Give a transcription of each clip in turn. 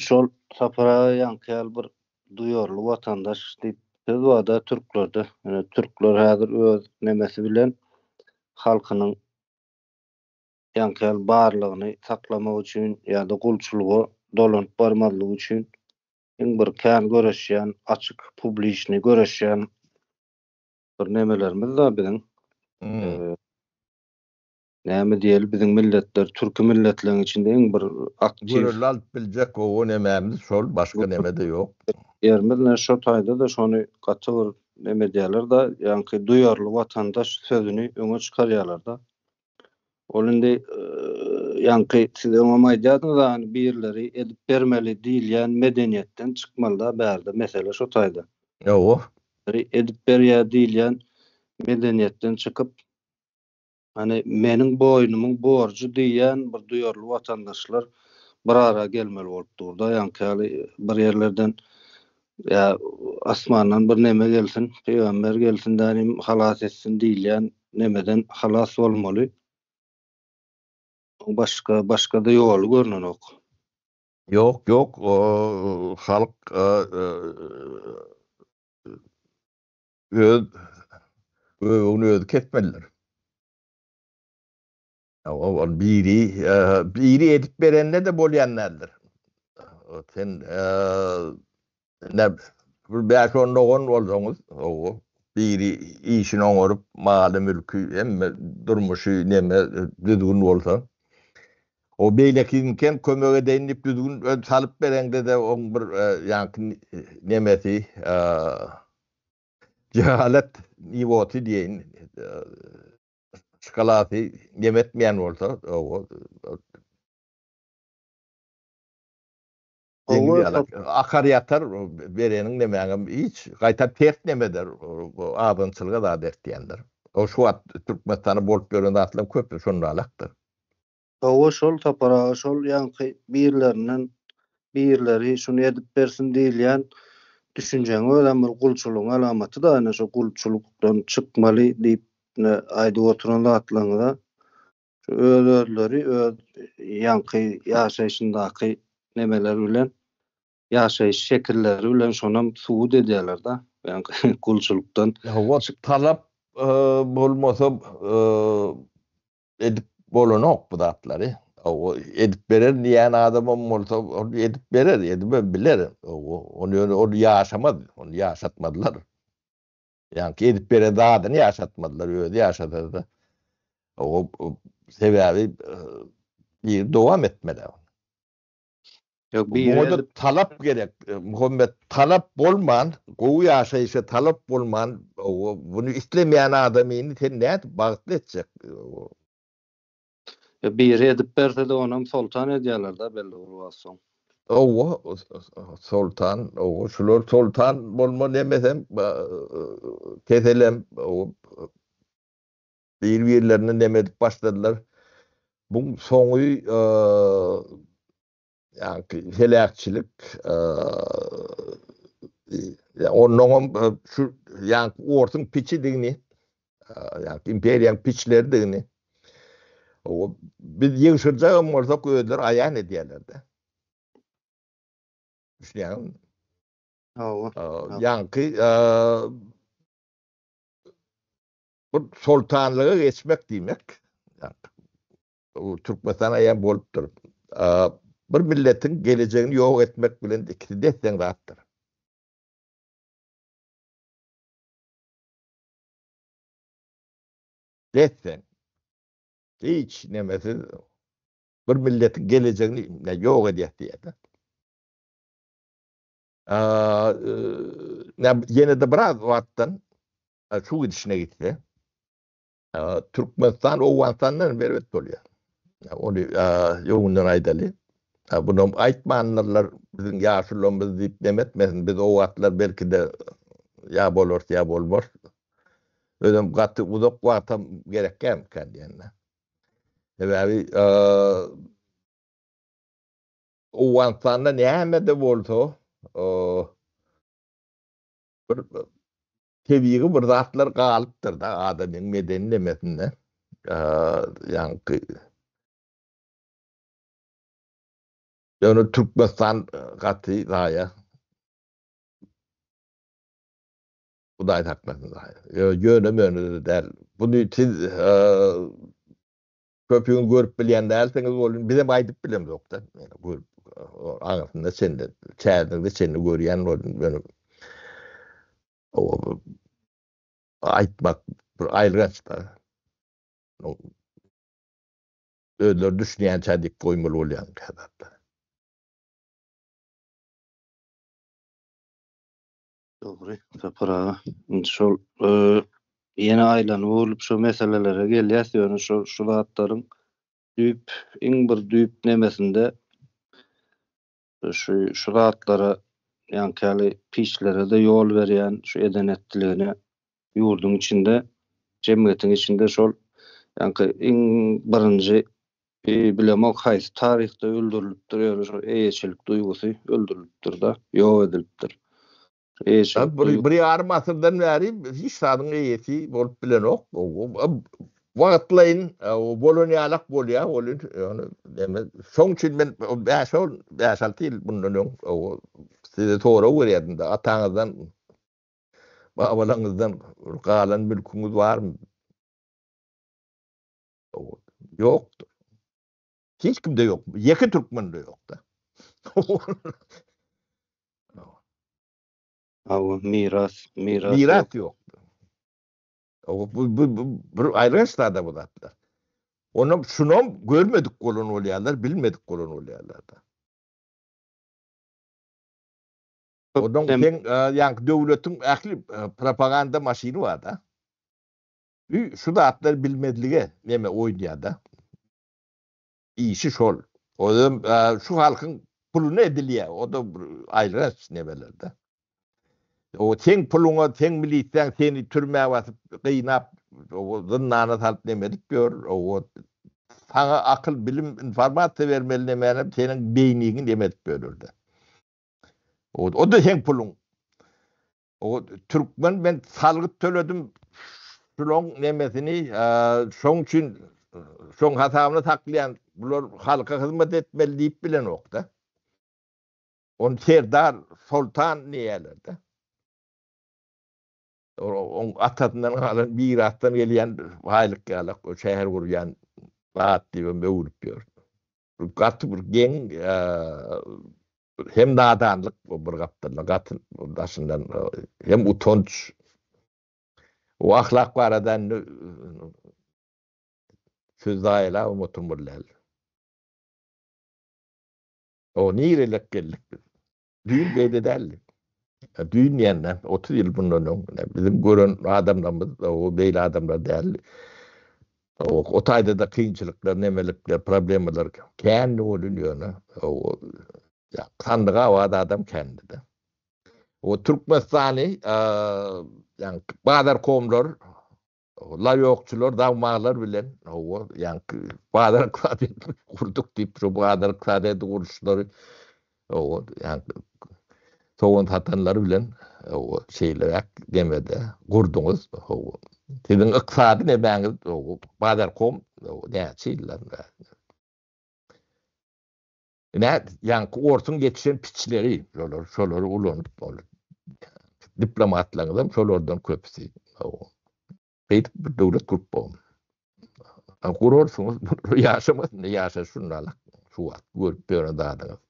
Şol Sapar aga ýaňky ýaly bir duýarly watandaş diýip söz barda türklerde. Ýöne türkler häzir öz nemesi bilen halkynyň ýaňky ýaly barlygyny saklamak üçin ýa-da gulçulyga dolanyp barmazlygy üçin iň bir kän göreşýän, açyk, publiçnyý göreşýän bir nemelerimiz-da biziň. Näme diýeli biziň milletler türki milletleriň içinde iň bir aktiw. Görelde alyp biljek gowy nemämiz şol başga nemede ýok. Ýerimiz ne şo taýda-da şony gaty bir neme edýäler-da ýaňky duýarly watandaş sözüni öňe çykarýalar-da. Ol indi ýaňky siz öňem aýdýardyňyz-a hany birleri edip bermeli diýilýän medeniýetden çykmaly-da bärde mesele şo taýda. Ýowa. Edip berýär diýilýän medeniýetden çykyp Hany meniň boýnumyň borjy diýýän bir duýarly watandaşlar bir ara gelmeli bolup durda ýaňky ýaly bir ýerlerden ýa asmandan bir neme gelsin pygamber gelsin dänim halas etsin diýilýän nemeden halas bolmaly başga başgada ýoly görnenok. Ýok ýok halk Öz göbegini özi kesmelidir. Ol biri biri edip berende de bolýan däldir. Sen ne bir bäş-on dogan bolsaňyz, biri işini oňaryp, maly mülki hemme durmuşy neme düzgün bolsa, o beýlekiniňkem kömek edeýin diýip düzgün salyp bereňde-de oň bir ýaňky nemesi Jehalet niwoty diýeýin, şkalasy neme etmeýän bolsa, akar ýatar, bereniň nemäňem hiç, gaýta ters neme eder, azgynçylyga zat eltýändir. O şu wagt Türkmenistanda bolup ýören zatlaryň köpüsi şonda-alakdyr. Hawa şol Sapar aga şol ýaňky birlerinden birleri şuny edip bersin diýilýän düşünjäň özem bir gulçulygyň alamaty-da ine şo gulçulykdan çykmaly diýip ine aýdyp oturan zatlaryňyza şu öz özleri öz ýaňky ýaşaýşyndaky nemeler bilen ýaşaýyş şekilleri bilen şonam subut edýärler-de ýaňky gulçulykdan Hawa talap bolmasa Edip bolanok bu zatlary. Edip berer diýýän adamam bolsa, ol edip berer, edibem biler. Ony ýöne ol ýaşamaz, ony ýaşatmazlar. Ýaňky edip beren zadyny ýaşatmazlar, özi ýaşasa-da. O sebäbi biri dowam etmeli. Ýok, biri Muňa-da talap gerek. Muhammet, talap bolman, gowy ýaşaýşa talap bolman, buny islemeýän adamyny sen nädip bagtly etjek? Ýok, biri edip berse-de onam soltan edýärler-dä belli bir wagt soň. Hawa, soltan, hawa, şular soltan bolma nemesem, keselem, Bir-birlerini neme edip başladylar. Buň soňy ýaňky heläkçilik onnoňam şu ýaňky orsuň piçidigini, ýaňky imperiýaň piçleridigini biz ýygşyrjagam bolsak özleri aýan edýärler-de. Düşünýäňizmi? Hawa. Ýaňky Bu soltanlyga geçmek diýmek, Türkmenistan aýan bolupdyr. Bir milletiň gelejegini ýok etmek bilen ikisi des-deň zatdyr. Des-deň. Hiç nemesiz bir milletiň gelejegini ýok edýär diýýär-de. Ýene-de biraz wagtdan şu gidişine gitse, Türkmenistan Owganystandan hem erbet bolýar. Ony öňünden aýdaly. Bunam aýtmandyrlar biziň ýaşulamyz diýip neme etmesin. Biz o wagtlar belki-de ýa bolarys ýa bolmarys. Özem gaty uzak wagtam gerek dälmikä diýende. Sebäbi Owganystanda näme-de bolsa bir tebigy bir zatlar galypdyr-da adamyň medeni nemesinde. Ýaňky. Ýöne Türkmenistan gaty zaýa. Hudaý saklasyn zaýa. Ýöne möne-de däl. Buny siz köpüňiz görüp bilýän dälsiňiz bolun, bizem aýdyp bilemzok-da. Ýöne görüp aňyrsynda çenli, çäginde çenli görýän bolun. Ýöne aýtmak bir aýylganç-da. Özleri düşünýänçä diýip goýmaly bolýan käzatlar. Dogry, Sapar aga. Indi şol ýene aýlanyp öwrülip şu meselelere gelýäs, ýöne şu şu zatlaryň düýp iň bir düýp nemesinde şu şu zatlara ýaňky ýaly piçlere-de ýol berýän şu eden-etdiligine ýurduň içinde, jemgyýetiň içinde şol ýaňky iň birinji bilemok haýsy taryhda öldürilipdir, ýöne şol eýeçilik duýgusy öldürilipdir-de, ýok edilipdir. Eýeçilik bir, bir ýarym asyrdan bäri hiç zadyň eýesi bolup bilenok. Wagtlaýyn bolan ýalak bolýar, ol ýöne näme, şoň üçin men bäş-on, bäş-alty ýyl mundan öň size sorag berýärdim-de, ataňyzdan, babalaryňyzdan galan mülküňiz barmy? Ýokdur. Hiç kimde ýok. Ýeke türkmende ýok-da. Hawa, miras, miras. Miras ýok. Bu bu bu bir aýylganç zada bu zatlar. Onam şunam görmedik bolan bolýarlar, bilmedik bolan bolýarlar-da. Onuň seň ýaňky döwletiň ähli propaganda maşyny bar-da. Şu zatlary bilmezlige neme oýnaýar-da. Işi şol. Ozem şu halkyň puluna edilýär. O-da bir aýylganç nemeler-de. O seň puluňa, seň milisiýaň seni türmä basyp, gynap, zyndana salyp neme edip ýör. O saňa akyl, bilim, informasiýa bermeli nemänem seniň beýniňi neme edip ýörler-de. O-da seň puluň. O türkmen men salgyt töledim şulaň nemesini şoň üçin şoň hasabyna saklaýan bular halka hyzmat etmeli diýip bilenokda. Ony serdar, soltan diýýärler-de. Oň atasyndan galan mirasdan gelýän baýlyk ýalak o şäher gurýan zat diýibem öwülip ýör. Gaty bir geň hem nadanlyk bu bir gapdalda gaty daşyndan hem utanç. O ahlak barada indi söz zaýalabam oturmaly däl. O nirelek geldik biz? Düýn beýle däldi. Düýn diýende 30 ýyl bundan öň biziň gören adamlarymyz o beýle adamlar däldi. O, o taýda-da kynçylyklar, nemelikler, problemalar kändi bolun ýöne. O ýa sandyga abat adam kändi-de. O Türkmenistany, ýa bazarkomlar Laýokçylar, dagmaglar bilen, hawa, ýaňky bazar ykdysadyýetini gurduk diýip, şu bazar ykdysadyýeti guruşlary, hawa, ýaňky sogan satanlar bilen, hawa, şeýleräk demede gurduňyz, hawa. Siziň ykdysady nemäňiz, hawa, bazarkom, hawa, näçe ýyldan bäri. Ine, ýaňky orsuň ýetişen piçleri, şolar, şolary ulanyp, ol diplomatlaryňyzam şolardan köpüsi. Beýdip bir döwlet gurup bolmaz. Gurarsyňyz, ýaşamasyn, ýaşa şundalyk, şu wagt görüp ýören zadyňyz.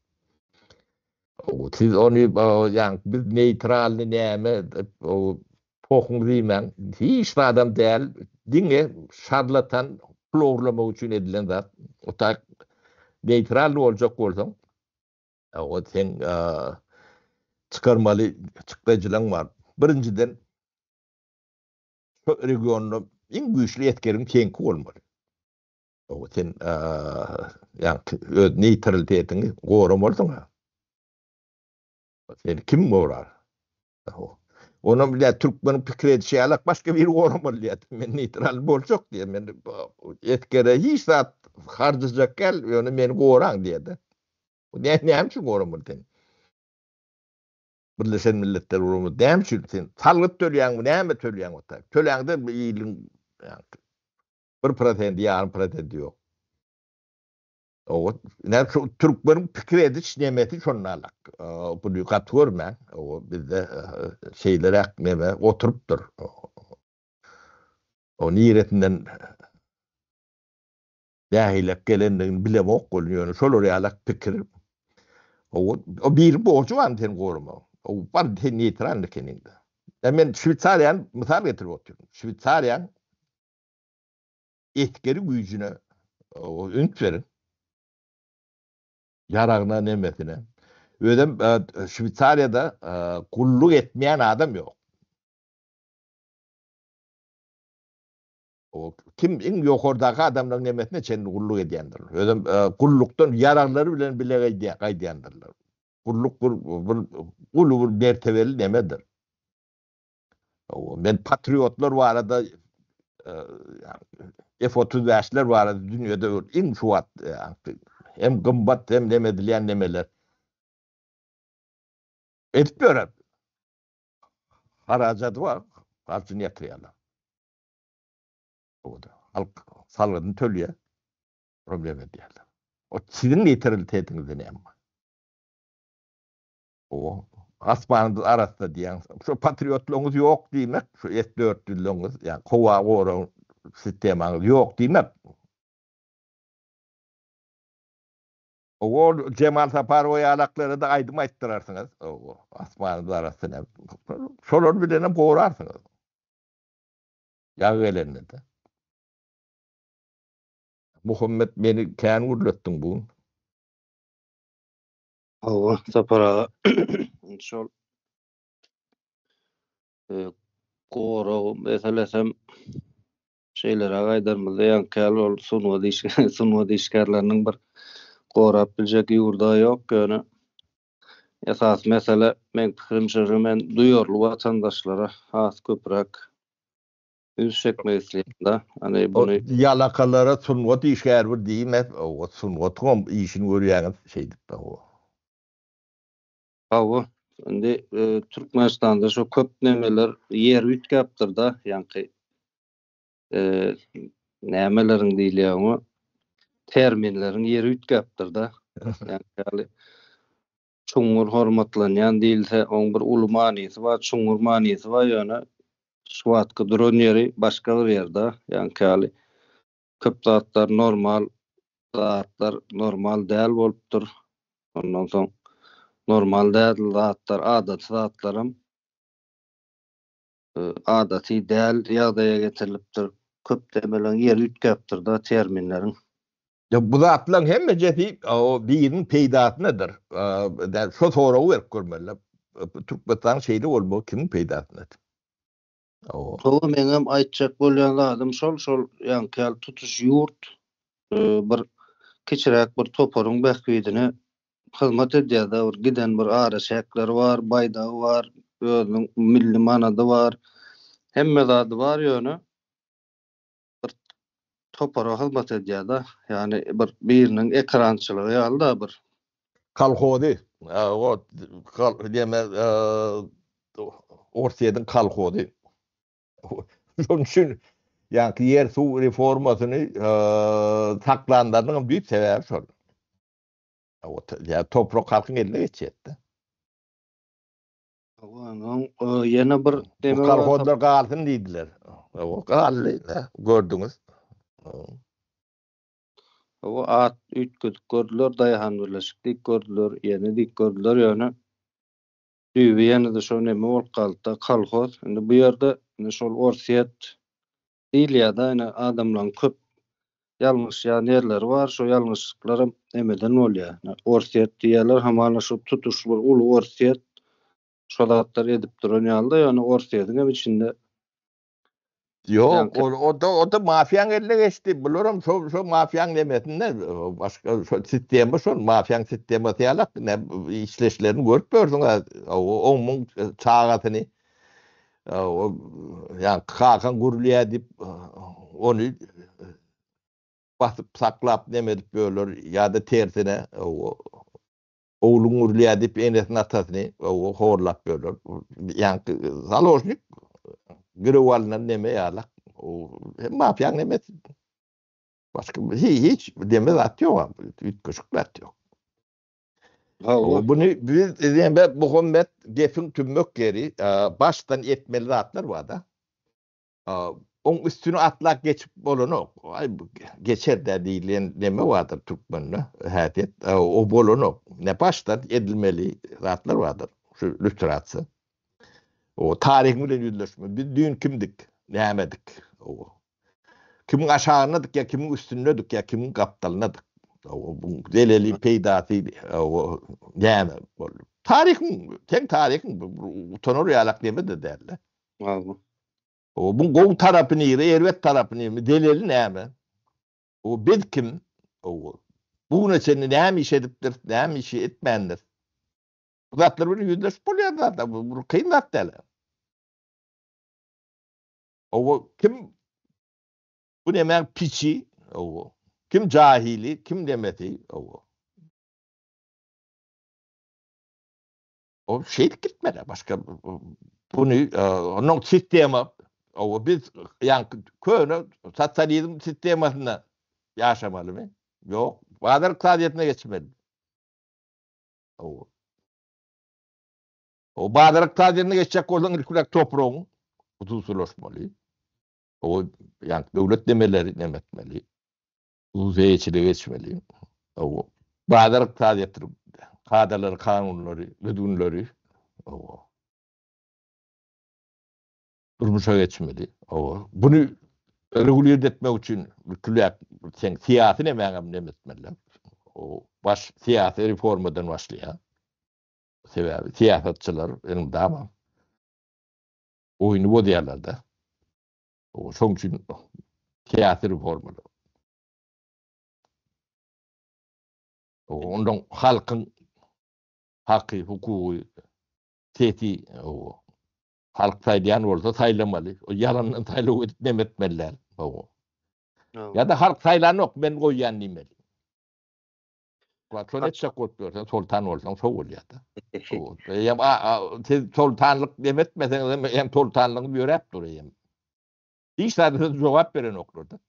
Siz ony, ýaňky biz neýtralny näme, Pohuň diýmäň, hiç zadam däl, diňe şarlatan pul ogurlamak üçin edilen zat. O tak neýtral boljak bolsaň, o seň çykarmaly çykdajylaň bar. Birinjiden, şu regionda iň güýçli esgeriň seňki bolmaly. O sen ýa öz neýtralitetiňi goramalysyň. Seni kim gorar? Onam bilýär, türkmeniň pikir edişi ýalak başga biri goramaly diýýär. Men neýtral boljak diýýär. Men esgere hiç zat harjajak däl, ýöne meni goraň diýýär-de. Näme üçin goramaly seni? Birleşen Milletler Guramasy näme üçin sen salgyt töleýäňmi, näme töleýäň o taýda? Töläňde iliň bir prosenti, ýarym prosenti ýok. Owa, näme şu türkmeniň pikir ediş nemesi şonda alak. Buny gaty görmäň. Owa, bizde şeýleräk neme oturypdyr. O niresinden nähilek gelendigini bilemok welin, ýöne şolar ýalak pikir. Owa, o biri borjy barmy seni goramagyň? O bar sen neýtral ekeniňde. Ýa men Şweýsariýany mysal getirip otyryn. Şweýsariýaň esgeri güýjüne üns beriň. Ýaragyna nemesine. Özem Şweýsariýada gulluk etmeýän adam ýok. O kim iň ýokardaky adamlaryň nemesine çenli gulluk edýändirler. Özem gullukdan ýaraglary bilen bile gaýdýandyrlar. Gulluk bir bir uly bir mertebeli nemedir. Men patriotlar barada F 35-ler barada dünýede iň şu wagt hem gymbat hem neme edilýän nemeler. Edip ýörer. Harajady bar, harjyny ýatyrýarlar. Halk salgydyny tölýär. Problem edýärler. O siziň neutralitetiňizde näme bar? O asmanymyz arassa diýýäň. Şu patriotlygyňyz ýok diýmek, şu S 400-leriňiz, ýa howa gorag sistemaňyz ýok diýmek. O Jemal Saparowa ýalaklara-da aýdym aýtdyrarsyňyz. O asmanymyz arassa näme. Şolar bilenem gorarsyňyz. Ýag gelende-de. Muhammet meni kän gürletdiň bu gün. Hawa, Sapar aga. Şol gorag meselesem şeýleräk aýdanymyzda ýaňky ýaly ol sungat iş sungat işgärleriniň bir gorap biljek ýurda ýok ýöne esasy mesele meň pikirimçe şu men duýarly watandaşlara has köpräk üns çekmek isleýän-de. Hany buny Ýalakalara sungat işgäri bir diýme, o sungatyňam işini görýäňiz şeýdip hawa. Hawa, indi Türkmenistanda şo köp nemeler ýer üýtgäpdir-de, ýaňky nämeleriň diýilýär oňa, terminleriň ýeri üýtgäpdir-de. Ýaňky ýaly çuňňur hormatlanýan diýilse, oň bir uly manysy bar, çuňňur manysy bar, ýöne şu wagtky duran ýeri başga bir ýerde, ýaňky ýaly köp zatlar normal zatlar normal däl bolupdyr. Ondan soň normal däl zatlar, adaty zatlaram adaty däl ýagdaýa getirilipdir. Köp demeleň ýeri üýtgäpdir-de terminleriň. Ýa bu zatlaryň hemmejesi biriniň peýdasynadyr. Şo soragy berip görmeli. Türkmenistanyň şeýle bolmagy kimiň peýdasynadyr? Hawa, meňem aýtjak bolýan zadym şol, şol ýaňky ýaly tutuş ýurt bir kiçiräk bir toparyň bähbidine hyzmat edýär-de, bir giden bir araçäkleri bar, baýdagy bar, özüniň milli manady bar, hemme zady bar, ýöne bir topara hyzmat edýär-de, ýagny bir biriniň ekrançylygy ýaly-da bir. Kolhozy, o diýme, Orsýetiň kolhozy. Şonuň üçin ýaňky ýer-suw reformasyny saklanlarynyň hem düýp sebäbi şol. Ýa toprak halkyň eline geçýär-de. Onuň ýene bir Bu kolhozlar galsyn diýdiler. O galdy, gördüňiz. O at üýtgedip gördüler, daýhan birleşik diýip gördüler, ýene diýip gördüler, ýöne düýbi ýene-de şo neme bolup galdy-da, kolhoz. Indi bu ýerde indi şol Orsýet diýilýär-de, ine adamlaryň köp ýalňyşýan ýerleri bar, şo ýalňyşlyklaram nemeden bolýar. Orsýet diýýärler, hamala şo tutuş bir uly Orsýet şo zatlary edip duran ýaly-da, ýöne Orsýetiň hem içinde Ýok, ol o-da o-da mafiýaň eline geçdi. Bularam şo şo mafiýaň nemesinde başga şo sistema şol mafiýaň sistemasy ýalak ne işleşlerini görüp görsüň oň muň çagasyny o ýa kakaň gürlýär diýip ony basyp saklap neme edip ýörler ýa-da tersine Ogluň urulýar diýip enesini atasyny horlap ýörler. Ýaňky založnik girew alnan neme ýalak. Hem mafiýaň nemesi. Başga hiç deme zat ýok, üýtgeşik zat ýok. Hawa. Buny biz diýende Muhammet gepiň tümmek ýeri başdan etmeli zatlar bar-da. Oň üstüni atlap geçip bolanok. Aý geçer-dä diýlen neme bardyr türkmende häsiýet. O bolanok. Ne başdan edilmeli zatlar bardyr. Şu lüstrasiýa. O taryhyň bilen ýüzleşme. Biz düýn kimdik? Nämedik? O Kimiň aşagyndadyk ýa kimiň üstündedik ýa kimiň gapdalyndadyk. Bu zeleli, peýdasy näme boldy? Taryhyň, seň taryhyň utanar ýalak neme-de däl-de. Hawa. Bu gowy tarapy nire, erbet tarapy nire, zeleli näme? O biz kim? Bu güne çenli näme iş edipdiris, näme işi etmändiris? Bu zatlar bilen ýüzleşip bolýan zatlar, bu kyn zat däl. Owo kim bu nemäň piçi owo kim jahili kim nemesi owo. O şeýdip gitmeli başga buny onuň sistema owo biz ýaňky köne sosializm sistemasynda ýaşamalymy? Ýok, bazar ykdysadyýetine geçmeli. Owo. O bazar ykdysadyýetine geçjek bolsaň ilki bilen topragyň hususylaşmaly. O ýa döwlet nemeleri neme etmeli. Hususy eýeçilige geçmeli. O bazar ykdysadyýetiniň kadalary, kanunlary, düzgünleri o durmuşa geçmeli. O buny regulir etmek üçin külläp sen syýasy nemäňem neme etmeli. O baş syýasy reformadan başlaýar. Sebäbi syýasatçylar elmydama oýny bozýarlar-da. Şonuň üçin syýasy reformalar. Ondan halkyň haky, hukugy, sesi, halk saýlaýan bolsa saýlamaly. O ýalandan saýlaw edip neme etmeli däl. Ýa-da halk saýlanok, men goýýan diýmeli. Şony etjek bolup ýörseň, soltan bolsaň şo bolýar-da. Eýýäm siz soltanlyk dem etmeseňiz hem eýýäm soltanlygyňyz ýöräp dur eýýäm. Hiç zada siz jogap berenoklar-da.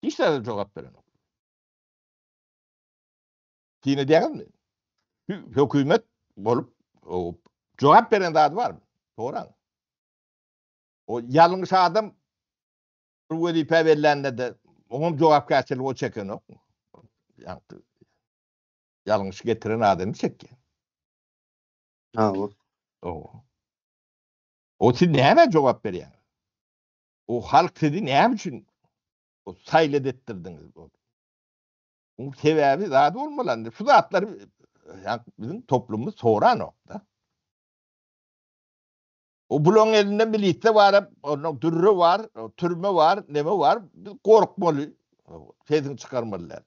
Hiç zada jogap berenok. Syn edýäňizmi? Hökümet bolup jogap beren zady barmy? Soraň. O ýalňyş adam Bir wezipä bellände-de oňam jogapkärçiligi o çekenok. Ýagny ýalňyş getiren adamy çekýär. Hawa. O. O siz nämä jogap berýäňiz? O halk sizi näme üçin o saýlat etdirdiňiz? Oň sebäbi zat bolmaly. Şu zatlary ýa biziň toplumymyz soranok-da. O bulaň elinde milisiýa bar, onuň dürre bar, türme bar, neme bar, biz gorkmaly, sesini çykarmaly däl.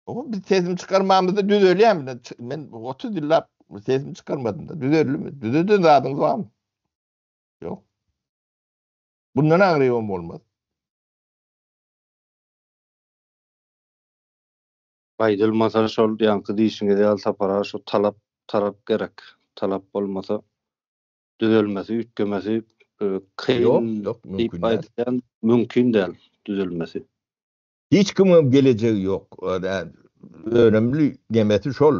O biz sesini çykarmamyzda düzelýärmi? Men 30 ýyllap sesimi çykarmadym da, düzeldimi? Düzeden zadyňyz barmy? Ýok. Bundan agrybam bolmaz. Aýdylmasa şol ýaňky diýşiňiz ýaly Sapar aga şu talap talap gerek. Talap bolmasa düzelmesi, üýtgemesi kyn Ýok, ýok, diýip mümkin däl. aýdylýan mümkin däl düzelmesi. Hiç kimiňem gelejegi ýok. Önemli nemesi şol.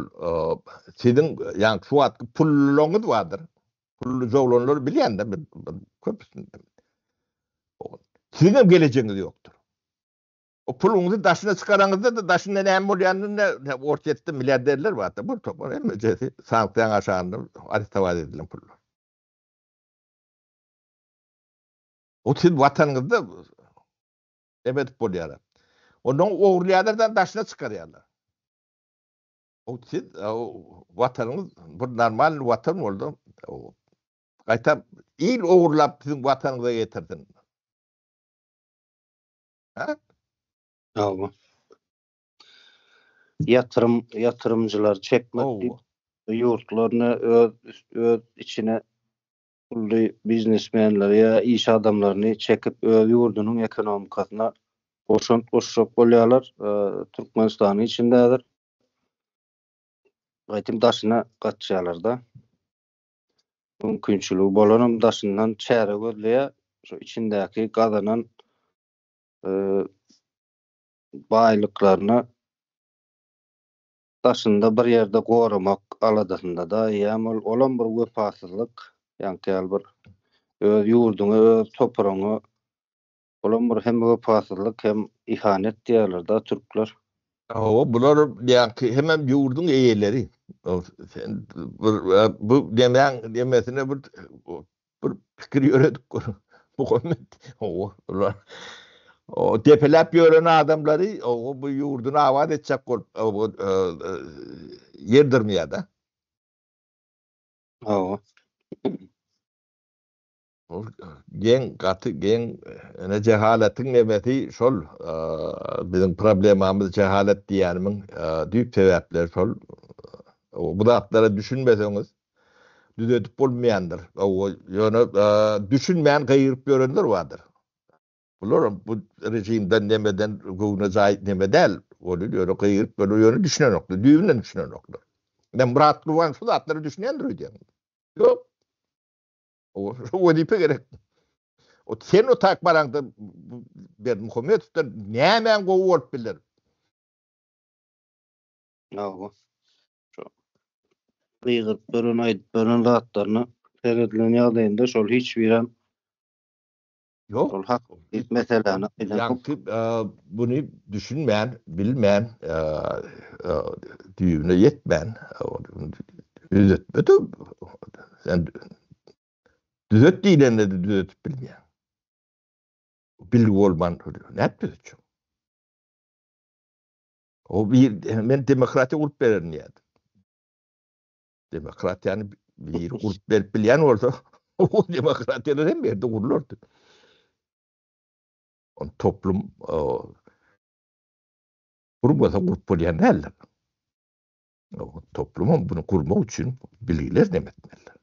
Siziň ýaňky şu wagtky pullularyňyz bardyr. Pully oglanlary bilýän-de men köpüsini. Siziňem gelejegiňiz ýokdur. O puluňyzy daşyna çykaraňyzda-da daşynda näme bolýanyny Orsýetde milliarderler bar-da, bir topar hemmejesi sanksiýaň aşagynda arestowat edilen pullar. O siz watanyňyzda neme edip bolýar. Ondan ogurlaýarlar-da daşyna çykarýarlar. O siz watanyňyz bir normal watan boldy. Gaýtam il ogurlap siziň watanyňyza getirsin. Ha? Hawa. Ýatyrym ýatyrymjylary çekmek diýip ýurtlaryna öz öz içine pully biznesmenleri ýa iş adamlaryny çekip öz ýurdunyň ekonomikasyna goşant goşjak bolýarlar. Türkmenistanyň içinde häzir gaýtym daşyna gaçýarlar-da. Mümkinçiligi bolanam daşyndan çäre gözleýär. Şu içindäki gazanan. baýlyklaryny daşynda bir ýerde goramak aladasynda-da eýýäm ol olam bir wepasyzlyk, ýaňky ýaly bir öz ýurduňa, öz topragyňa olam bir hem wepasyzlyk hem ihanet diýýärler-da türkler. Hawa, bular ýaňky hemem ýurduň eýeleri. Sen bir bu demäň demesine bir Bir pikir ýöredip gör. Muhammet, hawa, bular o depeläp ýören adamlary, hawa, bu ýurduny abat etjek bolup, hawa, ýerdirmeýär-de. Hawa. Ol geň, gaty geň, ine jehaletiň nemesi şol, biziň problemamyz jehalet diýýänimiň düýp sebäpleri şol. Bu zatlara düşünmeseňiz, düzedip bolmaýandyr. Ýöne düşünmän gygyryp ýörenler bardyr. Bular bu režimden nemeden göwne jaý neme däl. Ony ýöne gygyryp ýöne ýöne düşünenoklar. Düýbünden düşünenoklar. Men Myrat Gurban şu zatlara düşünýändir öýdýän. Ýok. O şu wezipe gerek. O sen o tak baraňda Berdimuhamedowdan nämäň gowy bolup biler? Hawa. Şo gygyryp beren, aýdyp beren zatlaryna seredilen ýagdaýynda şol hiç birem Ýok. Şol hak diýip meseläni aýdanok. Ýaňky buny düşünmän, bilmän, düýbüne ýetmän düzetme-de sen düzet diýlende-de düzetip bilmeýäň. Bilgi bolman nädip düzetjek? O bir men demokratiýa gurup bererin diýýärdi. Demokratiýany biri gurup berip bilýän bolsa, o demokratiýalar hem ýerde gurulardy. On toplum gurmasa gurup bolýan däldir. O toplumam bunu gurmak üçin bilgiler nem etmelidir.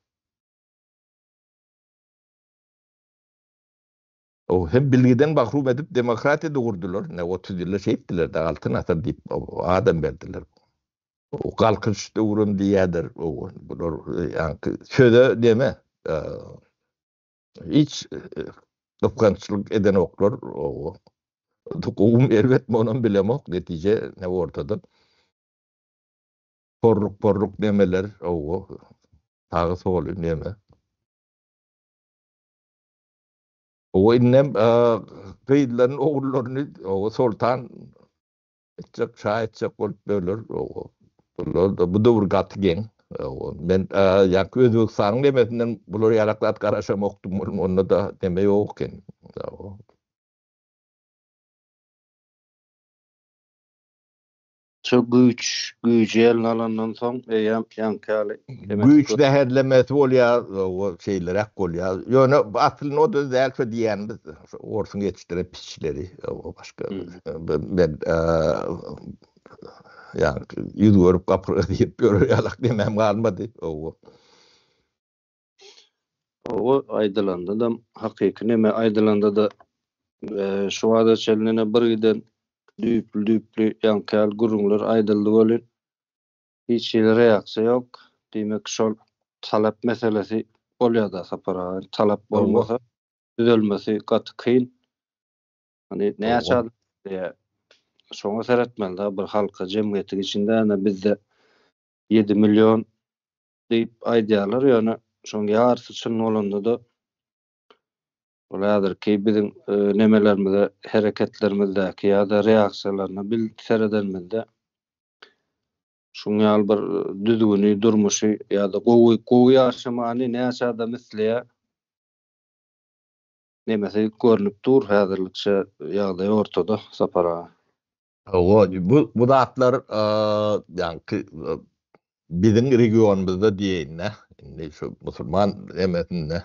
O hem bilgiden mahrum edip demokratiýa dogurdylar. Ne 30 ýylda şeýtdiler-de altyn asyr diýip adam berdiler. O galkynyş döwrüm diýýärler. O bular ýaňky söze deme. Hiç gysgançlyk edenoklar. O gowum erbetmi onam bilemok. Netije ne ortada. Porruk porruk nemeler. O sagy soly neme. Owa indem gyzlaryny ogullaryny owa soltan etjek şa etjek bolup ýörler owa bular da bu döwür gaty geň owa men ýaňky Özbegistanyň nemesinden bular ýalak zat garaşamokdym onda da neme ýok eken owa. Şu güýç, güýji eline alandan soň eýýäm ýaňky ýaly Güýç zäherlemesi bolýar, o şeýleräk bolýar. Ýöne aslynda o-da däl şo diýýänimiz, şo orsuň ýetişdiren piçleri, o başga men ýaňky ýüz görüp gapyrga diýip ýörer ýalak nemem galmady. Owa. Owa, aýdylanda-da hakyky neme aýdylanda-da şu wagta çenli ine bir giden düýpli-düýpli ýaňky ýaly gürrüňler aýdyldy welin, hiç hili reaksiýa ýok. Diýmek, şol talap meselesi bolýar-da Sapar aga. Talap bolmasa, düzelmesi gaty kyn. Hany näçe adam isleýär? Şoňa seretmeli-de bir halka, jemgyýetiň içinde ine bizde 7 million diýip aýdýarlar, ýöne şoň ýarysy çyn bolanda-da ol häzirki biziň nemelerimize, hereketlerimizdäki ýa-da reaksiýalaryna bil seredenimizde şuň ýaly bir düzgüni, durmuşy ýa-da gowy gowy ýaşamany näçe adam isleýär nemesi görnüp dur häzirlikçe ýagdaý ortada Sapar aga. Hawa, bu bu zatlar ýaňky biziň regionymyzda diýeýin-dä, indi şu musulman nemesinde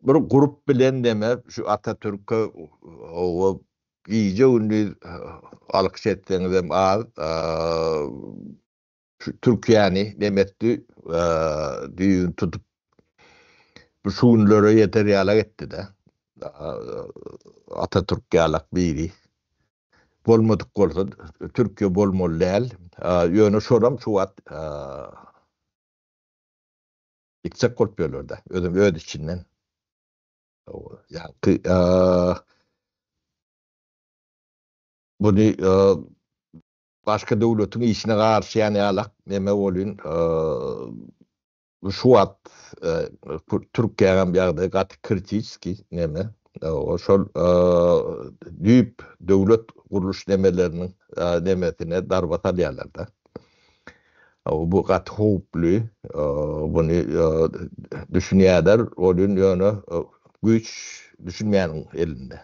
bir gurup bilen neme şu Atatürke hawa gije-gündiz alkyş etseňizem az, Şu Türkiýäni nemetdi düýbüni tutup bu şu günlere ýeter ýalak etdi-de. Atatürk ýalak biri. Bolmadyk bolsa Türkiýe bolmaly däl. Ýöne şolam şu wagt ýykjak bolup ýörler-de. Özem öz içinden. Ýaňky. Buny başga döwletiň işine garyşýan ýalak neme bolýn şu wagt Türkiýäňem ýagdaýy gaty kritiçeskiý neme şol düýp döwlet gurluş nemeleriniň nemesine darba salýarlarda. Bu gaty howply buny düşünýärler bolýn ýöne güýç düşünmeýäniň elinde.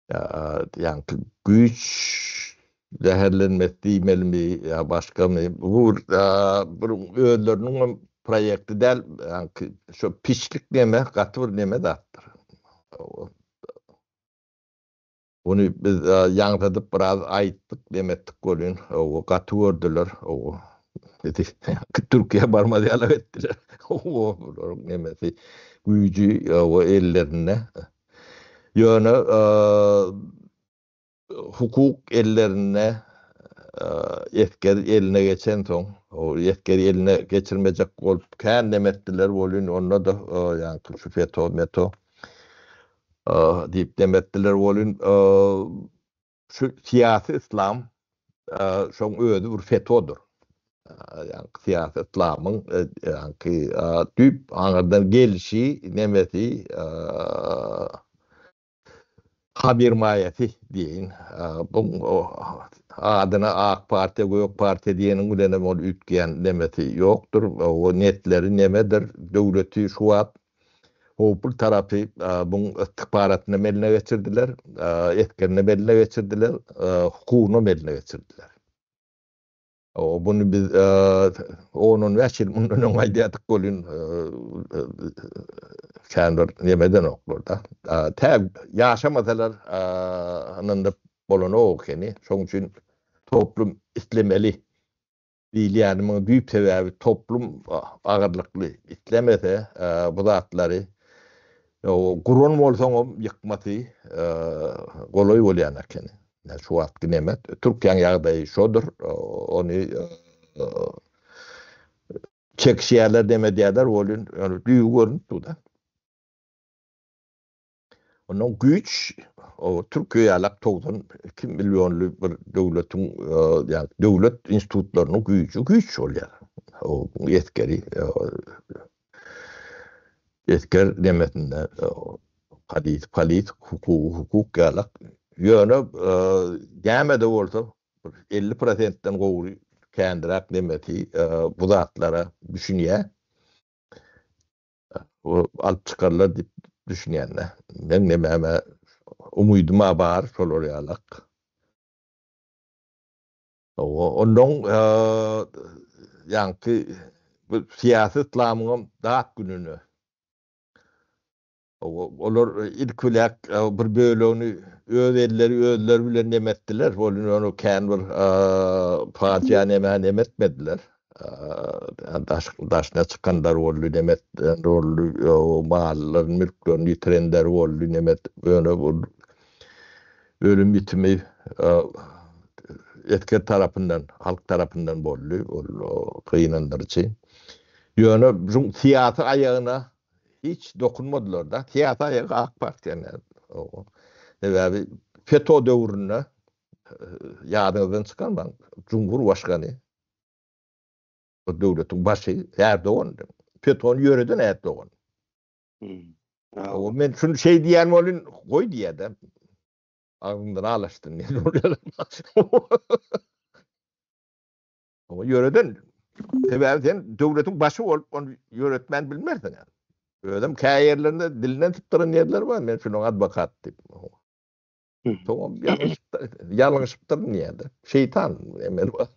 Ýaňky güýç zäherlenmesi diýmelimi ýa başgamy, bu bir özleriniň hem proýekti däl, ýaňky şo piçlik neme gaty bir neme zatdyr. Ony biz ýaňzydyp biraz aýtdyk, neme etdik welin, gaty gördüler. Türkiýä barmaz ýalak etdiler. Bularyň nemesi güýji ellerinde. Ýöne hukuk ellerinde esger eline geçensoň, esgeri eline geçirmejek bolup kän neme etdiler welin, onda-da ýaňky şu FETO, METO diýip neme etdiler welin, Şu syýasy yslam şoň özi bir fetodyr. Ýaňky syýasy yslamyň ýaňky düýp aňyrdan gelşi nemesi hamirmaýasy diýeýin. Bu adyna Ak partiýa, Gök partiýa diýeniň bilenem ol üýtgeýän nemesi ýokdur. O netleri nemedir? Döwleti şu wagt Howply tarapy buň istihbaratynam eline geçirdiler, esgerinem eline geçirdiler, hukugynam eline geçirdiler. Buny biz on-on bäş ýyl mundan öň aýdýardyk welin, kän bir neme edenoklar-da. Tä ýaşamasalar ynanyp bolanok ekeni. Şonuň üçin toplum islemeli. Diýilýänimiň düýp sebäbi toplum agyrlykly islemese bu zatlary guran bolsaňam ýykmasy golaý bolýan ekeni. Şu wagtky neme Türkiýäň ýagdaýy şodur. Ony çekişýärler neme edýärler welin ýöne düýbi görnüp dur-da. Ondan güýç o Türkiýe ýalak 92 millionly bir döwletiň ýa döwlet institutlarynyň güýji güýç bolýar. O esgeri esger demesinde polis polis hukugy hukuk ýalak. Ýöne näme-de bolsa bir 50 prosentden gowry kändiräk demesi bu zatlara düşünýär. Alyp çykarlar diýip düşünýän-dä. Meň nemäme umydym-a bar şolar ýalak. Onnoň ýaňky bu syýasy yslamyňam dat gününe. Olar ilki biläk bir bölegini öz elleri özleri bilen neme etdiler. Ol ony kän bir pajyga neme neme etmediler. Daşyna çykanlar boldy, neme edenler boldy, mallaryny, mülklerini ýitirenler boldy, neme ýöne bu ölüm ýitimi esger tarapyndan, halk tarapyndan boldy. Ol gynandyryjy. Ýöne bu syýasy aýagyna Hiç dokunmadylar-da. Syýasy aýagy AK partiýa. Sebäbi FETÖ döwründe ýadyňyzdan çykarmaň, Cumhur başgany bu döwletiň başy Erdogandy. FETÖ-ni ýöreden Erdogan. O men şuny şeý diýen bolyn, goý diýýär-de. Agzyňdan alaşdyn diýen bolýar. Oňa ýöreden. Sebäbi sen döwletiň başy bolup, ony ýöretmän bilmersiň. Özem kä ýerlerinde dilinden sypdyran ýerleri bar, men şunuň adwokat diýip. Soňam ýalňyşypdyr, ýalňyşypdyr diýýär-de. Şeýtan emel bar.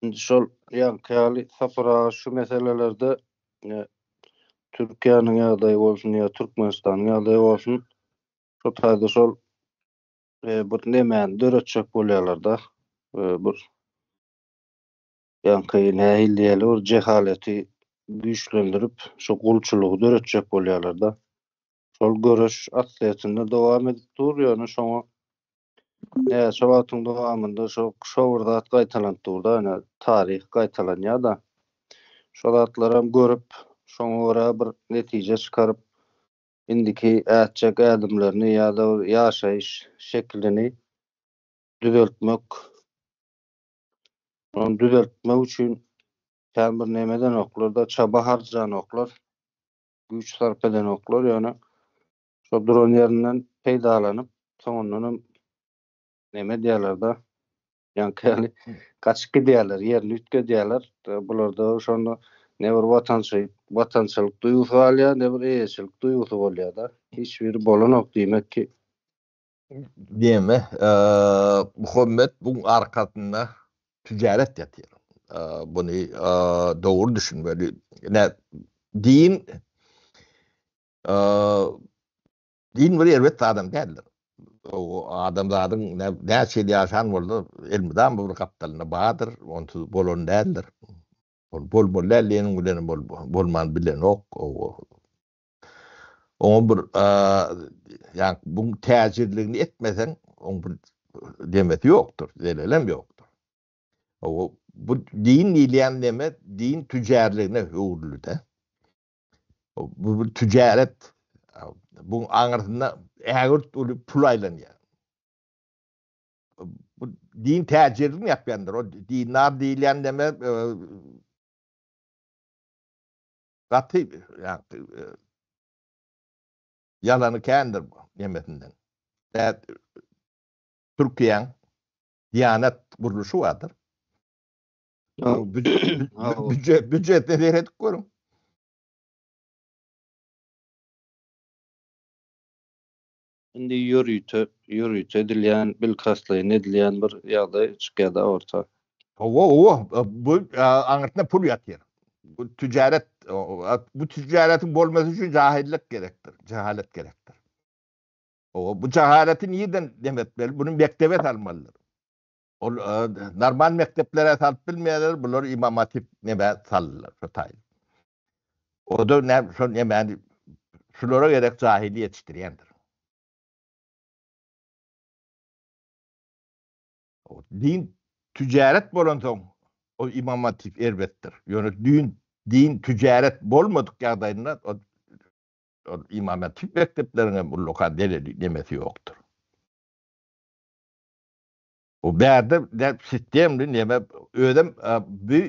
Indi şol ýaňky ýaly Sapar aga şu meselelerde Türkiýäniň ýagdaýy bolsun ýa Türkmenistanyň ýagdaýy bolsun, şo taýda şol bir nemäni döretjek bolýarlar-da. Bir ýaňky nähili diýeli bir jehaleti güýçlendirip, şu gulçulygy döretjek bolýarlar-da. Şol göreş aslyýetinde dowam edip dur, ýöne şoňa näçe wagtyň dowamynda şo şo bir zat gaýtalanyp dur-da, ýöne taryh gaýtalanýar-da. Şo zatlaram görüp, şoňa görä bir netije çykaryp. Indiki ätjek ädimlerini ýa-da bir ýaşaýyş şekilini düzeltmek, ony düzeltmek üçin kän bir neme edenoklar-da, çaba harjanoklar, güýç sarp edenoklar, ýöne şo duran ýerinden peýdalanyp, soňundanam neme edýärler-de, Ýaňky ýaly gaçyp gidýärler, ýerini üýtgedýärler. Bularda şonda ne bir watançy, watançylyk duýgusy galýar, ne bir eýeçilik duýgusy bolýar-da. Hiç biri bolanok diýmek ki. Diýme, Muhammet buň arkasynda tijaret ýatyr. Buny dogry düşünmeli. Ine, din Din bir erbet zadam däldir. O adamzadyň näçe ýyl ýaşan bolsa, elmydama bir gapdalynda bardyr, onsuz bolan däldir. Ol bolmaly däl diýeniň bilenem ol bolman bilenok. Oňa bir ýa bu täjirligini etmeseň, oň bir demesi ýokdur, zelelem ýokdur. O bu din diýilýän neme din tüjärligine öwrüldi-de. Bu bir tüjaret. Bu aňyrsynda ägirt uly pul aýlanýar. Bu din täjirligini ýapýandyr. O dinar diýilýän neme e, gaty ýa-ni e, ýalany kändir bu nemesinden. Türkiýäň Diýanet gurluşy bardyr. Büdjet büdjetine seredip görüň. Indi ýörite ýörite edilýän, bilkastlaýyn edilýän bir ýagdaý çykýar-da orta. Hawa, hawa, bu aňyrsynda pul ýatyr. Bu tijaret, bu tijaretiň bolmasy üçin jahyllyk gerekdir, jahalet gerekdir. Hawa, bu jahaleti nirden demetmeli? Bunu mekdebe salmalydyr. Ol normal mekdeplere salyp bilmeýärler, bular imam hatip neme saldylar şo taýy. O-da näme şo nemäni şulara gerek jahili ýetişdirýändir. Din tüjaret bolansoň ol imam hatip erbetdir. Ýöne din din tüjaret bolmadyk ýagdaýynda ol ol imam hatip mekdepleriň hem ullakan zeleli nemesi ýokdur. O bärde de sistemli neme özem bu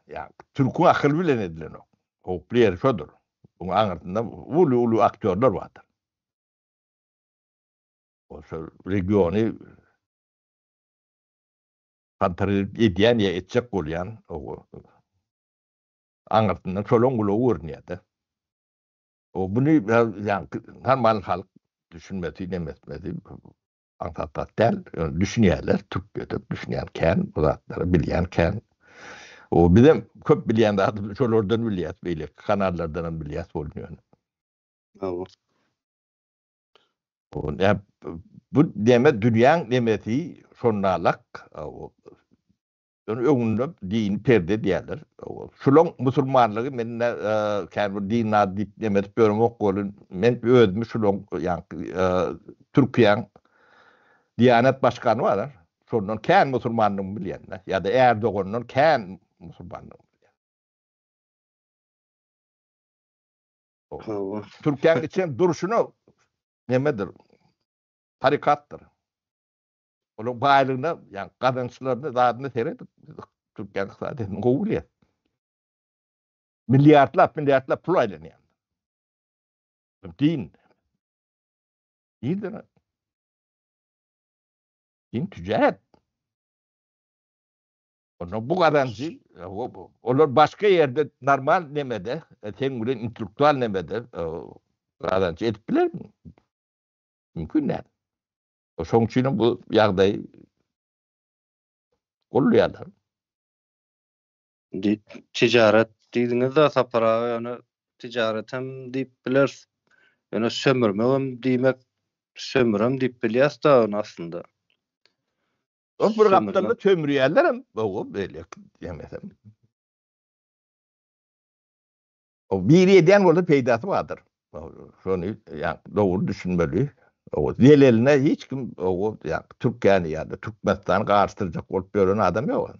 ýa türküň akyly bilen edilenok. Howply ýeri şodur. Buň aňyrsynda uly uly aktýorlar bardyr. O şol regiony kontrol edýän ýa etjek bolýan o aňyrsyndan şolaň gulagy görünýär-de. O buny ýa normal halk düşünmesi, nemetmesi Aňsat zat däl, ýöne düşünýärler, Türkiýede düşünýän kän, bu zatlary bilýän kän. O bizem köp bilýän zadymyzy şolardan bilýäs, beýleki kanallardan hem bilýäs bolun ýöne. Hawa. O ne bu deme dünýäň demesi şondalak. O Ýöne öňünde dini perde diýýärler. Şulaň musulmanlygy men kän bir din zady diýip neme edip ýöremok welin, men özümi şulaň ýaňky Türkiýäň Diýanet başkany bar, şondan kän musulmandygymy bilýän-de, ýa-da Ärdogandan kän musulmandygymy bilýän. Hawa. Türkiýäň içem durşuna nemedir, tarikatdyr. Olaryň baýlygyna, ýagny gazançlaryna, zadyna seredip, Türkiýäniň ykdysadyýetini gowy bilýär. Milliardlap, milliardlap pul aýlanýar. Din. Nirden? Din tüjaret. Onda bu gazanjy, olar başga ýerde normal nemede, seň bilen intellektual nemede gazanç edip bilermi? Mümkin däl. Şoň üçin hem bu ýagdaý goldaýarlar. Indi tijaret diýdiňiz-de Sapar aga, ýöne tijaret hem diýip bileris. Ýöne sömürmek hem diýmek, sömürem diýip bilýäs-de ony aslynda. Ol bir gapdalda sömürýärler hem, gowy beýleki diýmesem. O biri edýän bolsa peýdasy bardyr. Şony ýa dogry düşünmeli. O zeleline hiç kim o ýa Türkiýäni ýa-da Türkmenistany garyşdyrjak bolup ýören adam ýok.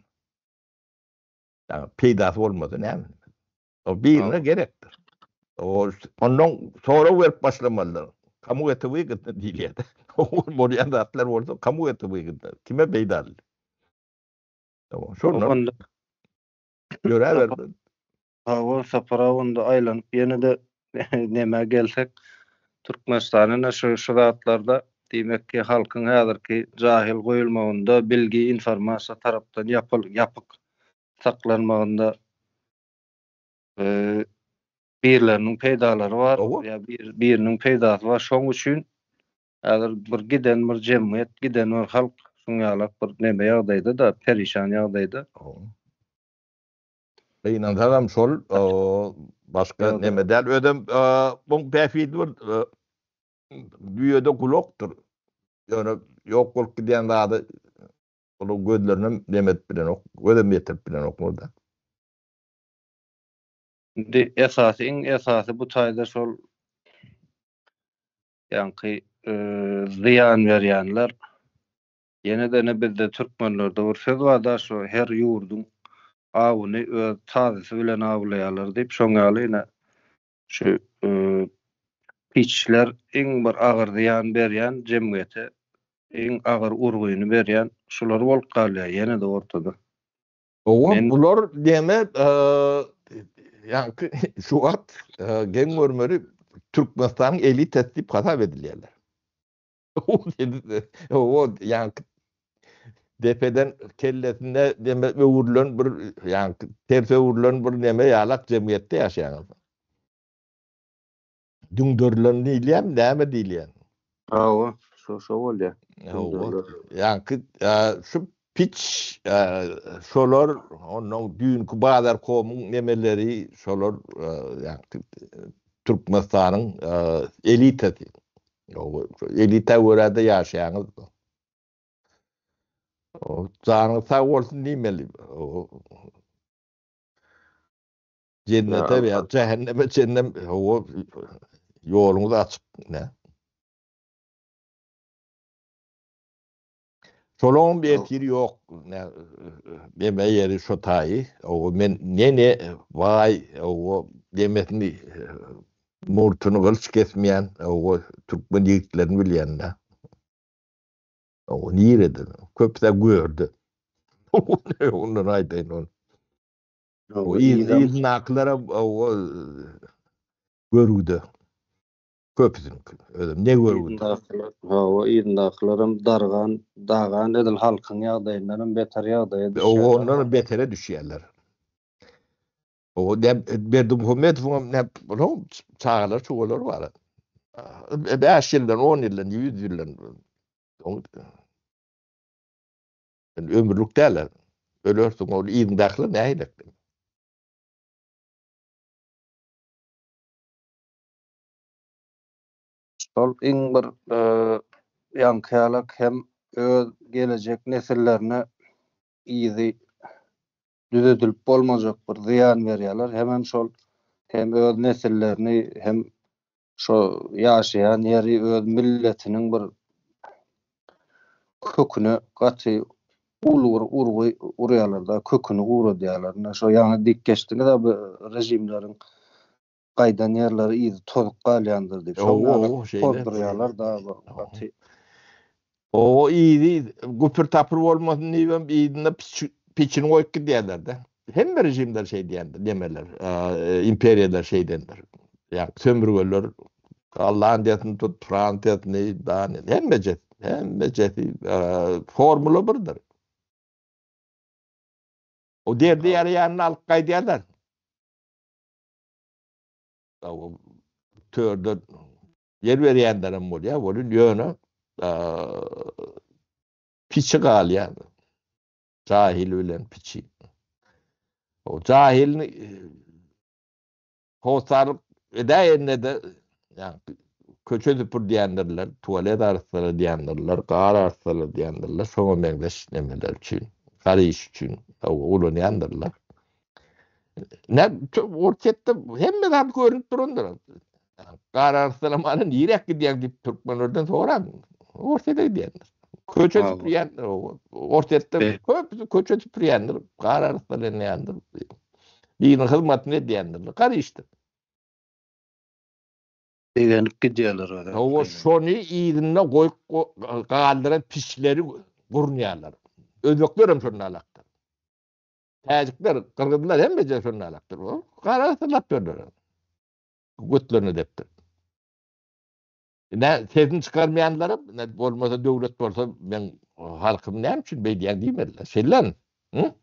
Ýa peýdasy bolmasa näme? O birine gerekdir. Ondan sorag berip başlamalylar. Kamu eti wygodno diýilýär. Bolýan zatlar bolsa kamu eti wygodno. Kime peýdaly? Şondan ýöräbermeli. Hawa, Sapar aga onda aýlanyp ýene-de nämä gelsek, Türkmenistan ine şu şu zatlarda diýmek ki halkyň häzirki jahyl goýulmagynda, bilgi, informasiýa tarapdan ýapyl ýapyk saklanmagynda birleriniň peýdalary bar, ýa bir biriniň peýdasy bar. Şoň üçin häzir bir giden bir jemgyýet, giden bir halk şuň ýalak bir neme ýagdaýda-da, perişan ýagdaýda. Gynansagam şol başga neme däl. Özem buň bähbidi bir düýede gulakdyr. Ýöne ýok bolup gidýän zady olar gözlerinem neme edip bilenok, gözem ýetirip bilenoklar-da. Indi esasy, iň esasy bu taýda şol ýaňky zyýan berýänler Ýene-de ine bizde türkmenlerde bir söz bar-da şu her ýurduň awuny öz tazysy bilen awlaýarlar diýip şoň ýaly ine şu piçler iň bir agyr zyýan berýän jemgyýete iň agyr urgyny berýän şular bolup galýar ýene-de ortada. Owa bular deme ýaňky şu wagt geň görmeli Türkmenistanyň elitasy diýip hasap edilýärler. O ýaňky depeden kellesinde deme öwrülen bir ýaňky ters öwrülen bir neme ýalak jemgyýetde ýaşaýaňyz. Düňderilen diýilýärmi, näme diýilýär? Hawa, şo şo bolýar. Hawa. Ýaňky şu piç şolar ondan düýnki bazarkomyň nemeleri şolar ýaňky Türkmenistanyň elitasy. Elita görä-de ýaşaýaňyz. Janyňyz sag bolsun diýmeli. Jennete ýa jähenneme çenlem ýoluňyz açyk. Şolaň bir ertiri ýok. Neme ýeri şo taýy. O men nene waý o demesini murtuny gylyç kesmeýän o türkmen ýigitlerini bilýän-dä. O nirede? Köpüs-ä gördi. Ondan aýdaýyn ony. O yzyndakylaram o görgüde. Köpüsiniňki. Özem ne görgüli. Yzyndakylar, hawa, yzyndakylaram dargan, dagan edil halkyň ýagdaýyndanam beter ýagdaýa düşýärler. Hawa, ondanam betere düşýärler. Hawa, näme Berdimuhamedowyňam näme onuň çagalar çugalary bar. 5 ýyldan, 10 ýyldan, 100 ýyldan ömürlik däl. Ölersiň, ol yzyňdakylar nähili? Şol iň bir ýaňky ýalak hem öz gelejek nesillerine yzy düzedilip bolmajak bir zyýan berýärler. Hemem şol hem öz nesillerini hem şo ýaşaýan ýeri öz milletiniň bir köküne gaty uly bir urgy urýarlar-da, köküni guradýarlar. Ine şo ýaňy diýip geçdiňiz-ä bu režimleriň gaýdan ýerleri yzy tozup galýandyr diýip. Şoň ýaly tozdurýarlar da gaty. Owo yzy güpür-tapyr bolmasyn diýibem yzynda piçini goýup gidýärler-de. Hemme režimler şeýdýändir, nemeler, imperiýalar şeýdendir. Ýa sömürgeler Gollandiýasyny tut, Fransiýasyny, Daniýasyny, hemmejesi, hemmejesi formula birdir. O derdi ýaraýanyny alyp gaýdýarlar. Törde ýer berýänlerem bolýar, welin ýöne piçi galýar. Jahil bilen piçi. O jahilini hossarlyk edäýende-de ýa köçe süpür diýendirler, tualet arassala diýendirler, gar arassala diýendirler, şoňa meňzeş nemeler üçin, gar iş üçin ulanýandyrlar. Ne Orsýetde hemme zat görünip durandyr. Gar arassalamana niräk gidýäň diýip türkmenlerden soraň. Orsýete gidýändir. Köçe süpürýän Orsýetde köpüsi köçe süpürýändir, gar arassalaýandyr. Biriniň hyzmatyny edýändir. Gar işdir. Begenip gidýärler özem. Hawa, şony yzynda goýup galdyran piçleri gurnýarlar. Özbeklerem şonda alakdyr. Täjikler, gyrgyzlar hemmeje şonda alakdyr. Gara sylap ýörler. Götlerine depdir. Ine, sesini çykarmaýanlaram, ine, bolmasa döwlet bolsa, meň halkym näme üçin beýdýäň diýmediler. Şeýlemi? Hı?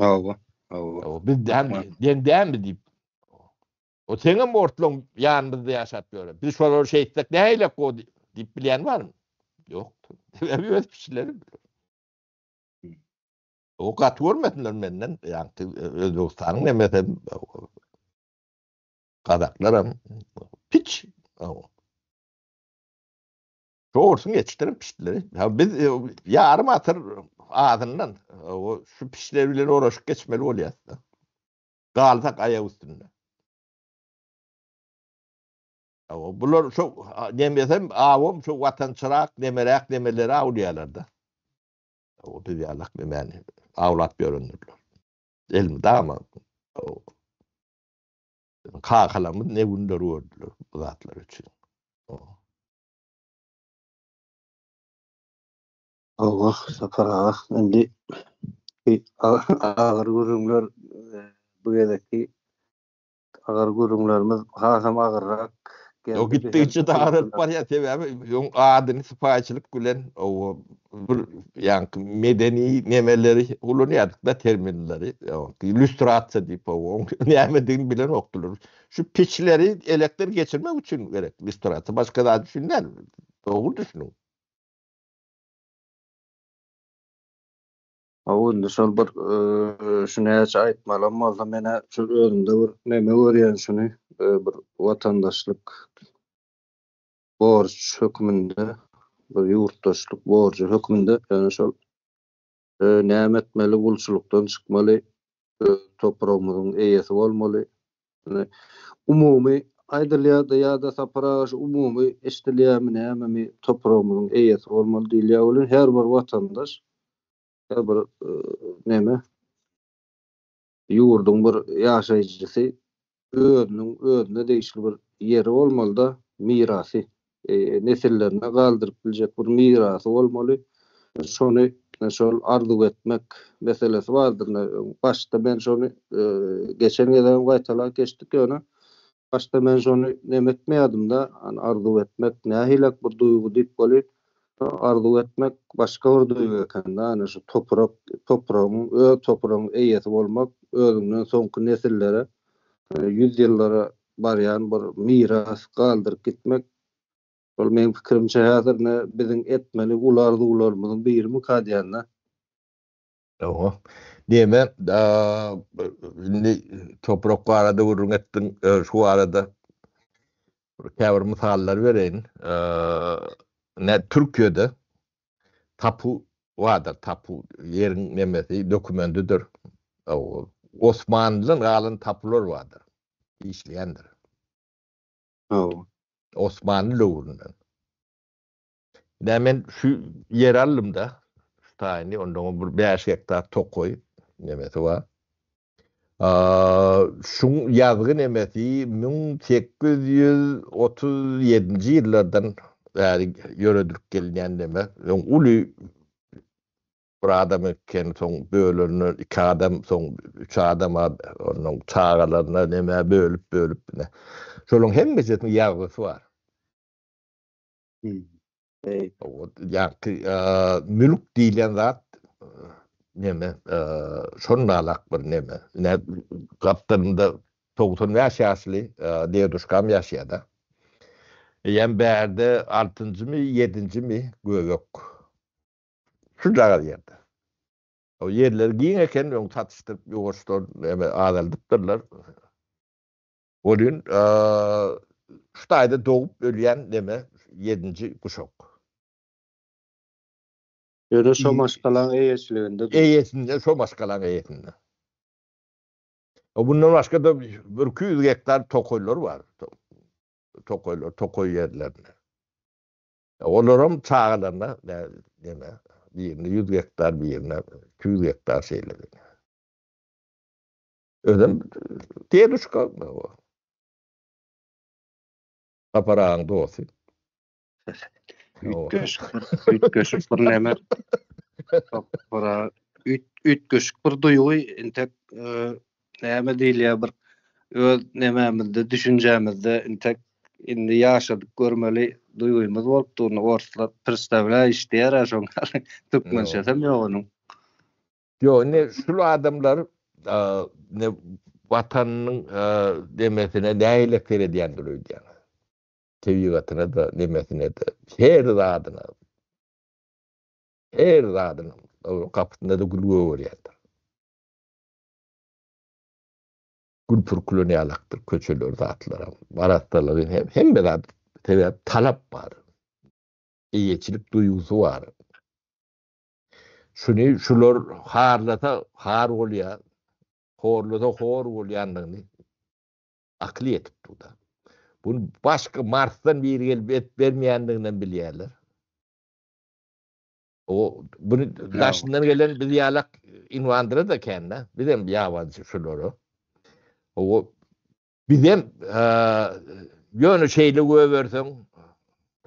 Hawa, hawa. Biz hem deň dälmi diýip. O seňem ortlaň ýanymyzda ýaşap ýören. Biz şolary şeýtsek nähilek gowy diýip bilýän barmy? Ýok. Sebäbi öz kişileri. O gaty görmesinler menden, ýaňky Özbegistanyň nemesem Gazaklaram piç. Şorsun geçdirip pişdileri. Ya biz e, ýarym asyr azyndan o şu pişler bilen uğraşyp geçmeli bolýas. Galsak aýak üstünde. O bular şu demesem awam şu watançyrak demeräk demeleri awlaýarlar-da. O biz ýalak demeni awlap ýörendirler. Elmydama kakalarymyz ne günler gördüler bu zatlar üçin. Hawa, Sapar aga, indi agyr gürrüňler bu gezekki agyr gürrüňlerimiz hasam agyrrak geldi. Ýok, gitdigiçe-de agralyp barýar, sebäbi öň adyny sypaýyçylyk bilen bir ýaňky medeni nemeleri ulanýardyk-da, terminleri, lýustrasiýa diýip, oň nämedigini bilenokdylar. Şu piçleri elekden geçirmek üçin gerek lýustrasiýa, başga zat üçin däl. Dogry düşüniň. Hawa indi şol bir şu näçe aýtmalam bolsa menä şol özümde bir neme görýän şuny bir watandaşlyk borç hökmünde bir ýurtdaşlyk borjy hökmünde ýöne şol näme etmeli gulçulykdan çykmaly öz topragymyzyň eýesi bolmaly Umumy aýdylýar-da ýa-da Sapar aga şu umumy eşidilýärmi nämemi topragymyzyň eýesi bolmaly diýilýär welin her bir watandaş her bir neme ýurduň bir ýaşaýjysy özüniň özüne degişli bir ýeri bolmalyda mirasy nesillerine galdyryp biljek bir mirasy bolmaly. Şony şol arzuw etmek meselesi bardyr. Başda men şony geçen gezegem gaýtalap geçdik ýöne başda men şony neme etmeýärdim-de, arzuw etmek nähilek bir duýgy diýip welin, arzuw etmek başga bir duýgy eken-de, ana şu toprak, topragyň, öz topragyň eýesi bolmak, özüňden soňky nesillere ýüz ýyllara barýan bir miras galdyryp gitmek, şol meň pikirimçe häzir ine biziň etmeli uly arzuwlarymyzyň birimika diýende. Oho. Diýme, indi toprak barada gürrüň etdiň, şu barada käbir mysallar bereýin. Ine Türkiýede tapu bardyr, tapu ýeriň nemesi, dokumendidir. Osmanlydan galan tapular bardyr. Işleýändir. Hawa. Osmanly döwründen. Ine men şu ýeri aldym-da, şu taýyny, ondan bir 5 gektar tokaý nemesi bar. Şuň ýazgy nemesi 1837-nji ýyllardan bäri ýöredilip gelinýän neme. Öň uly bir adam eken, soň bölenler iki adam, soň üç adama, onnoň çagalaryna nämä bölüp-bölüp ine. Şolaryň hemmesiniň ýazgysy bar. Ýagty mülk diýlen zat neme, şonalak bir neme. Ine gapdalymda 95 ýaşly deduşkam ýaşaýar-da. Eýýäm bärde altynjymy, ýedinjimi göbek. Şujagaz ýerde. O ýerleri giň eken, öň satyşdyryp ýuwaşdan neme azaldypdyrlar. Welin şu taýda dogup ölýän neme ýedinji guşak. Ýöne şo maşgalaň eýeçiliginde dur. Eýesinde, şo maşgalaň eýesinde. Bundan başga-da bir 200 gektar tokaýlar bar. Tokaýlar, tokaý ýerlerinde. Olaram çagalaryna neme, birine 100 gektar, birine 200 gektar şeýle. Özem deduşka. Sapar agaň dosty. Üýtgeşik bir, üýtgeşik bir näme. Sapar aga, üýtgeşik bir duýgy intek näme diýilýär bir öz nemämizde, düşünjämizde intek indi ýaşadyp görmeli duýgymyz bolup dur. Orslar predstawlýaýyş diýer-ä şoň ýaly. Türkmençesem ýok onuň. Ýok, indi şul adamlar ne watanynyň demesine nähili seredýändir öýdýäňiz? Tebigatyna-da, nemesine-de, her zadyna. Her zadyna. Gapysynda-da gül gögerýändir. Gül pürkülen ýalakdyr köçeler, zatlaram. Arassalygy hemme zat sebäp talap bar. Eýeçilik duýgusy bar. Şuny şular harlasa har bolýar, horlasa hor bolýandygyny akyly ýetip dur-da. Buny başga Marsdan biri gelip edip bermeýändiginem bilýärler. O buny daşyndan gelen biz ýalak inwandyra-da kän-de. Bizem ýabanjy şulara. O Bizem ýöne şeýle göberseň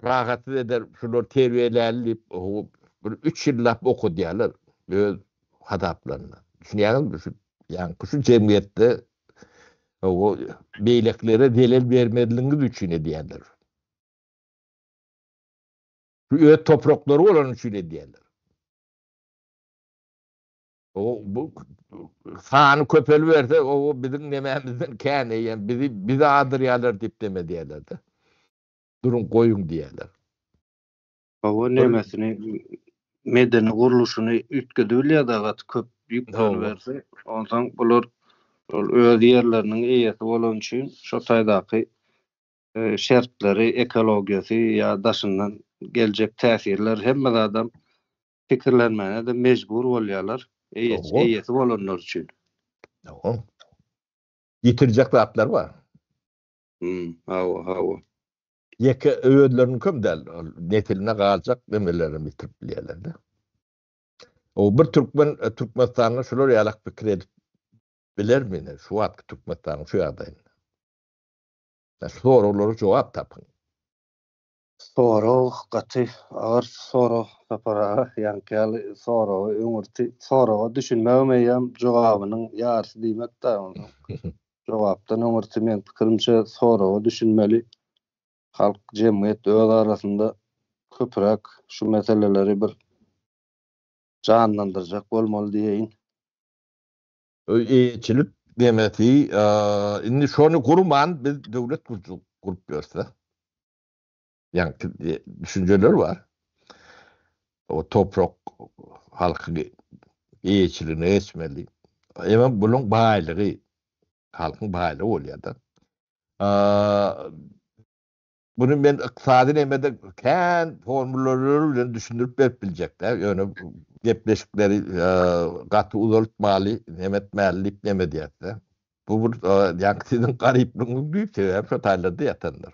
rahatsyz eder, şulary terbiýeläli diýip, bir üç ýyllap okadýarlar öz hasaplarynda. Düşünýäňizmi? Şu ýaňky şu jemgyýetde o beýlekilere zelel bermezligiňiz üçin edýärler. Şu öz topraklary bolany üçin edýärler. O bu sany köpeliberse, o biziň nemämizden kän eýýäm bizi bizi adyrýarlar diýip neme diýerler-de. Duruň, goýuň diýerler. Hawa, nemesini medeni gurluşyny üýtgedibilýär-de gaty köp ýükleniberse. Onsoň bular şol öz ýerleriniň eýesi bolany üçin şo taýdaky şertleri, ekologiýasy ýa daşyndan geljek täsirler hemme zadam pikirlenmäne-de mejbur bolýarlar, eýesi bolanlar üçin. Hawa. Ýitirjek zatlar bar. Hmm, hawa, hawa. Ýeke özleriniňkem däl, nesiline galjak nemelerem ýitirip bilýärler-de. O bir türkmen e, Türkmenistanda şular ýalak pikir edip bilermi ine şu wagtky Türkmenistanyň şu ýagdaýynda? Şu soraglara jogap tapyň. Sorag gaty agyr sorag Sapar aga, ýaňky ýaly soragy öňürti soraga düşünmegem eýýäm jogabynyň ýarysy diýmek-dä onsoň. Jogapdan öňürti meň pikirimçe soraga düşünmeli. Halk, jemgyýet öz arasynda köpüräk şu meseleleri bir janlandyrjak bolmaly diýeýin. Eýeçilik demesi indi şony gurman biz döwlet gurup ýörse. Ýaňky düşünjeler bar. O toprak halkyň eýeçiligine geçmeli. Emma bunuň baýlygy halkyň baýlygy bolýar-da. Muny men ykdysady nemede kän formullalary bilen düşündirip berip biljek däl. Ýöne gepleşikleri gaty uzaltmaly, neme etmäli diýip neme edýäs-de. Bu bir ýaňky siziň garyplygyňyň düýp sebäbi şo taýlarda ýatandyr.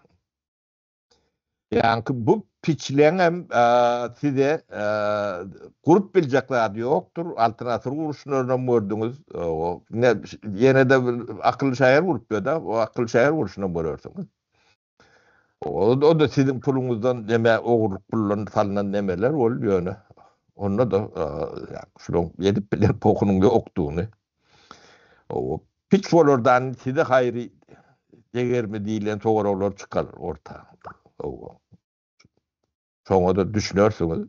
Ýaňky bu piçleňem size gurup biljek zady ýokdur. Altyn asyr guruşlarynam gördüňiz. Ýene-de bir akylly şäher gurup ýör-de, o akylly şäher guruşynam görersiňiz. O-da siziň puluňyzdan neme ogurlyk puldan salnan nemeler ol ýöne onda-da şulaň edip bilen pohunyň ýokdugyny o piç bolardan size haýry degermi diýlen soraglar çykar orta. Şoňa-da düşünersiňiz.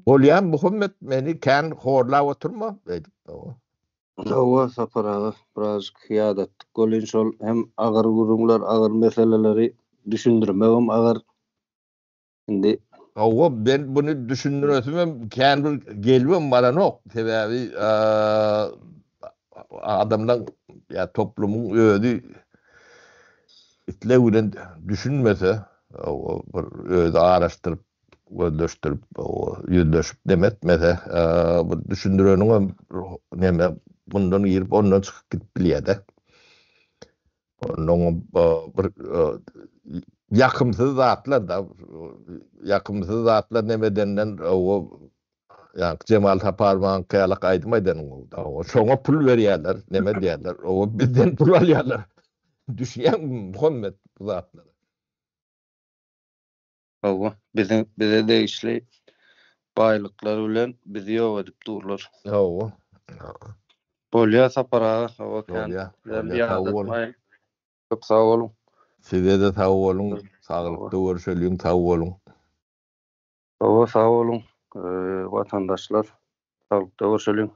Bolýa Muhammet meni kän horlap oturma beýdip. Hawa Sapar aga birazjyk ýadatdyk welin şol hem agyr gürrüňler agyr meseleleri düşündirmegem agyr indi. Hawa men buny düşündiresimem kän bir gelibem baranok sebäbi adamlaň ýa toplumyň özi isleg bilen düşünmese bir özi araşdyryp gözleşdirip, ýüzleşip neme etmese, bu düşündireniňem neme mundan girip, ondan çykyp gidip bilýär-de. Ondan bir ýakymsyz zatlar-da, ýakymsyz zatlar neme edenden, o ýaňky Jemal Saparowyňky ýalak aýdym aýdanyň gowy-da. Şoňa pul berýärler, neme edýärler, o bizden pul alýarlar. Düşünýäňmi Muhammet bu zatlara? Hawa, biziň bize degişli baýlyklar bilen bizi ýok edip durlar. Hawa. Bolýa Sapar aga, hawa kän. Bolýa. Bolýa, sag boluň. Köp sag boluň. Size-de sag boluň. Saglykda görüşeliň, sag boluň. Hawa, sag boluň, watandaşlar. Saglykda görüşeliň.